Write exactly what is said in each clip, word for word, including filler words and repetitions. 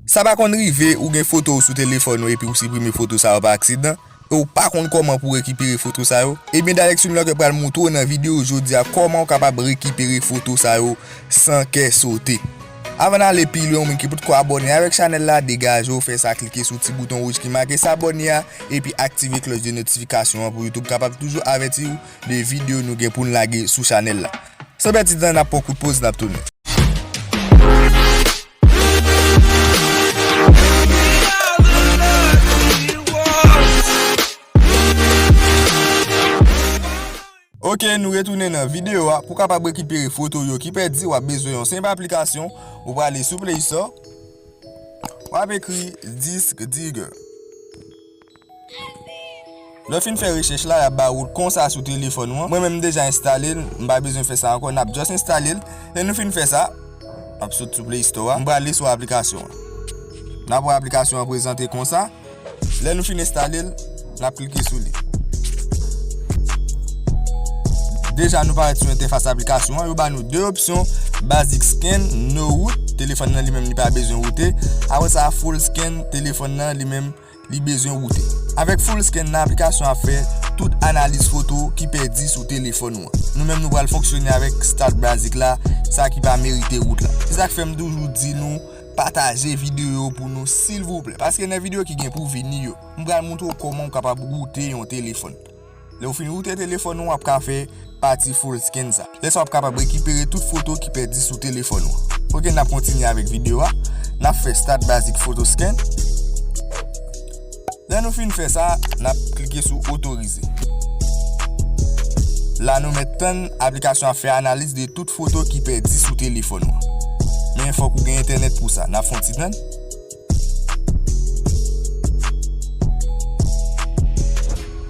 Sa pa konn rive ou gen foto w sou telefòn ou epi ou siprime foto sa yo pa aksidan, e ou pa konn kòman pou w rekipere foto sa yo? Ebyen, Dalex Unlocker pral montre w nan videyo jodi a kòman w kapab rekipere foto sa yo san kè sote. Avan n ale pi lwen, ou menm ki potko abòne avèk chanèl la, degaje w, fè sa, klike sou ti bouton wouj ki make s'abonner a, epi aktive klòch de notifikasyon an pou YouTube kapab toujou avèti w de videyo nou gen pou n lage sou chanèl la. San pèdi tan, n ap pran kout poz, n ap tounen. Ok, nou retounen nan videyo a. Pou kapab rekipere foto yo ki pèdi, w ap bezwen yon senp aplikasyon. Ou prale sou Play Store. W ap ekri Disk Digger. Lè w fin fè rechèch la, y ap ba ou l konsa sou telefòn ou an. Mwen menm, m deja enstale l, m pa bezwen fè sa ankò, n ap just enstale l. Lè nou fin fè sa, n ap sot sou Play Store a, m prale sou aplikasyon an. N ap wè aplikasyon an prezante konsa. Lè nou fin enstale l, n ap klike sou li. Deja, nou parèt sou entèfas aplikasyon an. Yo ba nou de opsyon, Basic Scan, No Root, telefòn nan li menm li pa bezwen woute. Apre sa, Full Scan, telefòn nan li menm li bezwen woute. Avèk Full Scan nan, aplikasyon ap fè tout analiz foto ki pèdi sou telefòn ou an. Nou menm, nou pral fonksyone avèk Start Basic la, sa ki pa merite wout la. Se sa k fè m toujou di nou pataje videyo yo pou nou, silvouplè. Paske nan videyo ki gen pou vini yo, m pral montre w kòman w kapab woute yon telefòn. Lè w fin woute telefòn ou, w ap ka fè pati Full Scan sa. Lè sa w ap kapab rekipere tout foto ki pèdi sou telefòn ou. Ok, n ap kontinye avèk videyo a. N ap fè Start Basic Photo Scan. Lè nou fin fè sa, n ap klike sou otorize. La, nou mèt tann aplikasyon ap fè analiz de tout foto ki pèdi sou telefòn ou. Men fòk ou gen entènèt pou sa. N ap fè yon ti tann.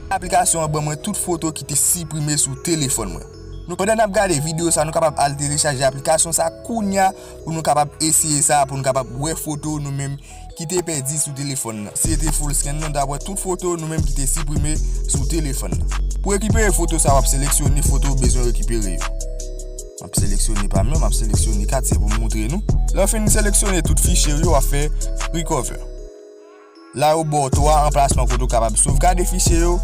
Aplikasyon an ban mwen tout foto ki te siprime sou telefòn mwen. Nou, pandan n ap gade videyo sa, nou kapab al telechaje aplikasyon sa kounya pou nou kapab eseye sa, pou nou kapab wè foto nou menm ki te pèdi sou telefòn nan. Si se te Full Scan nan, n t ap wè tout foto nou menm ki te siprime sou telefòn nan. Pou rekipere foto sa, w ap seleksyone foto ou bezwen rekipere yo. M ap seleksyone pa m yo, m ap seleksyone kat, se pou m montre nou. Lè w fin seleksyone tout fichye yo, w ap fè Recover. La, yo ba w twa anplasman kote w kapab sovgade fichye yo.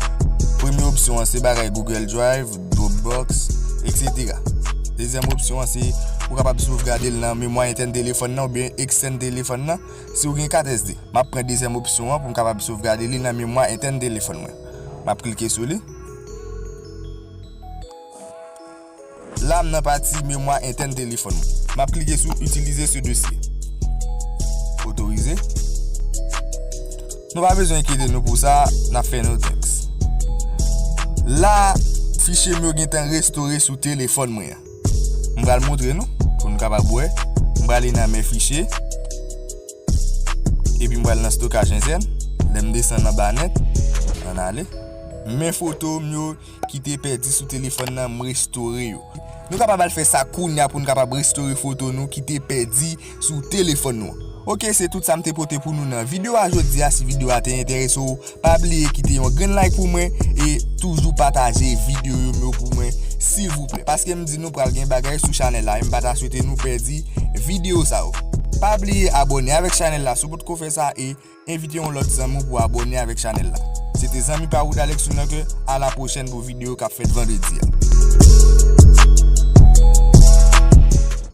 Premye opsyon an se bagay Google Drive, Dropbox, etsetera. Dezyèm opsyon an se ou kapab sovgade l nan memwa entèn telefòn nan oubyen ekstèn telefòn nan si w gen kat S D. M ap pran dezyèm opsyon an pou m kapab sovgade li nan memwa entèn telefòn mwen. M ap klike sou li. La, m nan pati memwa entèn telefòn mwen. M ap klike sou Utiliser ce dossier. Otorize. Nou pa bezwen enkyete nou pou sa, n ap fè No Thanks. La, fichye m yo gentan restore sou telefòn mwen an. M pral montre nou, pou nou kapab wè. M prale nan Men Fichye. Epi m pral nan Stokaj entèn. Lè m desann anba nèt, ann ale. Men foto m yo ki te pèdi sou telefòn nan, m restore yo. Nou kapab al fè sa kounya pou n kapab restore foto nou ki te pèdi sou telefòn nou an. Ok, se tout sa m te pote pou nou nan videyo a jodi a. Si videyo a te enterese w, pa bliye kite yon grenn like pou mwen e toujou pataje videyo yo pou mwen, silvouplè. Paske m di nou pral gen bagay sou chanèl la, e m pa ta swete nou pèdi videyo sa yo. Pa bliye abòne avèk chanèl la si w potko fè sa e envite yon lòt zanmi w pou abòne avèk chanèl la. Se te zanmi pa w Dalex Unlocker, a la pwochèn pou videyo k ap fèt vandredi a.